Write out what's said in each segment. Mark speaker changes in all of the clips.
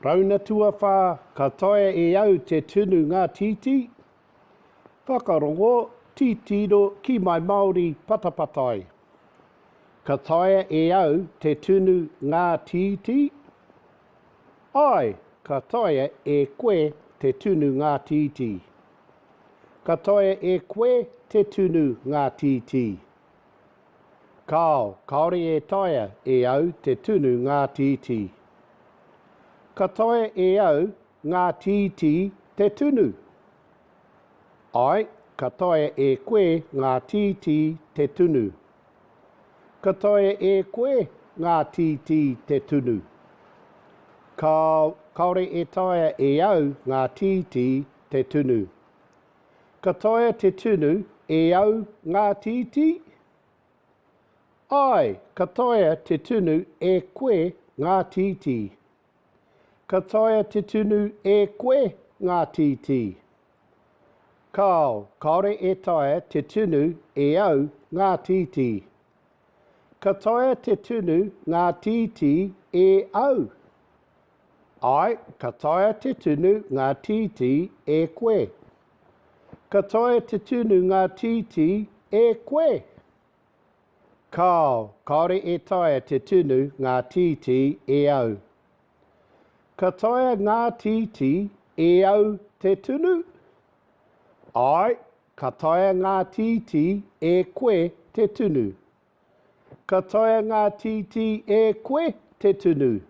Speaker 1: Rauna tuawhā, ka taea e au te tunu ngā tītī? Whakarongo, titiro ki my Māori patapatai. Ka taea e au te tunu ngā tītī? Āe, ka taea e koe te tunu ngā tītī. Ka taea e koe te tunu ngā tītī? Kāo, kāore e taea e au te tunu ngā tītī. Ka taea e au ngā tītī te tunu? Āe, ka taea e koe ngā tītī te tunu. Ka taea e koe ngā tītī te tunu? Kāo, kāore e taea e au ngā tītī te tunu. Ka taea te tunu e au ngā tītī? Āe, ka taea te tunu e koe ngā tītī. Ka taea te tunu e koe ngā tītī? Kāo, kāore e taea te tunu e au ngā tītī. Ka taea te tunu ngā tītī e au? Āe, ka taea te tunu ngā tītī e koe. Ka taea te tunu ngā tītī e koe? Kāo, kāore e taea te tunu ngā tītī e au. Ka taea ngā tītī e au te tunu? Āe, ka taea ngā tītī e koe te tunu. Ka taea ngā tītī e koe te tunu?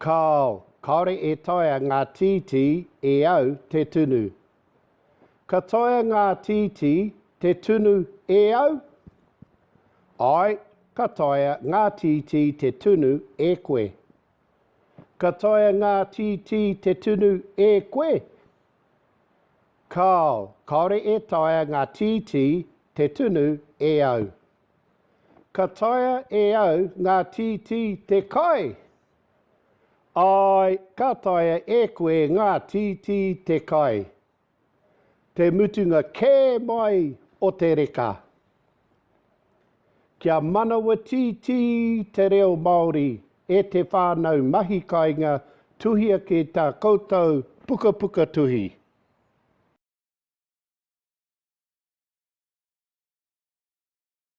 Speaker 1: Kāo, kāore e taea ngā tītī e au te tunu. Ka taea ngā tītī te tunu e au? Āe, ka taea ngā tītī te tunu e koe. Ka taea ngā tītī te tunu e koe? Kāo, kāore e taea ngā tītī te tunu e au. Ka taea e au ngā tītī te kai? Āe, ka taea e koe ngā tītī te kai. Te mutunga kē mai o te reka. Kia manawa tītī te reo Māori e te whānau mahi kainga tuhia ki tā koutou pukapuka tuhi.